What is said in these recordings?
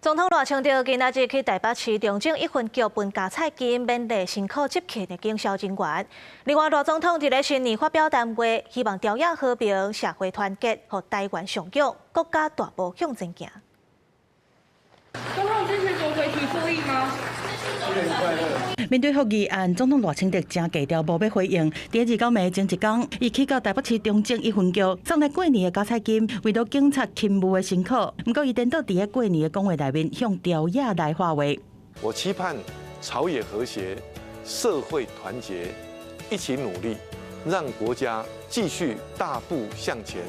總統賴清德今仔日去台北市中正一分局分加菜金勉勵辛苦執勤的警消人員。另外，賴總統佇咧新年發表談話，希望朝野和平、社會團結，予台灣上強，國家大步向前行。總統支持國會提復議嗎？面對復議案，總統賴清德誠低調，無欲回應。佇29暝前一工，伊去到台北市中正一分局送來過年的加菜金，為著警察勤務的辛苦。毋過，伊顛倒佇咧過年的講話內面向朝野來發話。我期盼朝野和諧，社會團結，一起努力，讓國家繼續大步向前。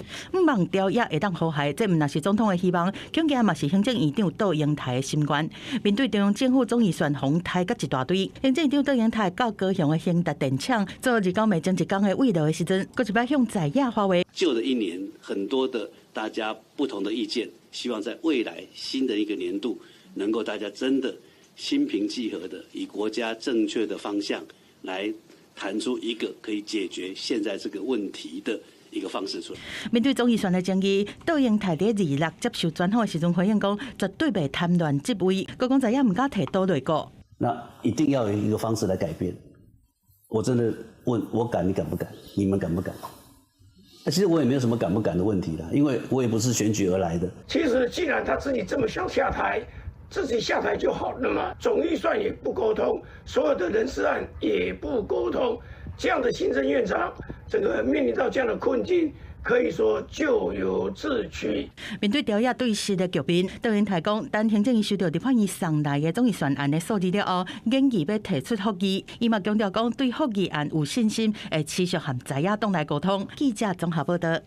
望朝野會當和諧，這毋但是總統的希望，恐驚嘛是行政院長杜英台的心願。面對中央政府總預算予刣甲一大堆，行政院長杜英台到高雄的興達電廠做29暝前一工的慰勞的時陣，閣一擺向在野發話。舊的一年，很多的大家不同的意見，希望在未來新的一個年度，能夠大家真的心平氣和的，以國家正確的方向來談出一個可以解決現在這個問題的一個方式出來。面對總預算的爭議，杜英台佇26接受專訪的時陣回應講，絕對袂貪戀職位，閣講在野毋敢提倒內閣。那一定要有一個方式來改變。我真的問我敢，你敢不敢？你們敢不敢？其實我也沒有什麼敢不敢的問題啦，因為我也不是選舉而來的。其實既然他自己這麼想下台，自己下台就好了嘛。總預算也不溝通，所有的人事案也不溝通，這樣的行政院長，這個面臨到這樣的困境，可以說咎由自取。面對朝野對峙的局面，杜英台講，等行政院收到立法院送來的總預算案的數字了後，研議欲提出復議。伊嘛強調講，對復議案有信心，會持續和在野黨來溝通。記者綜合報道。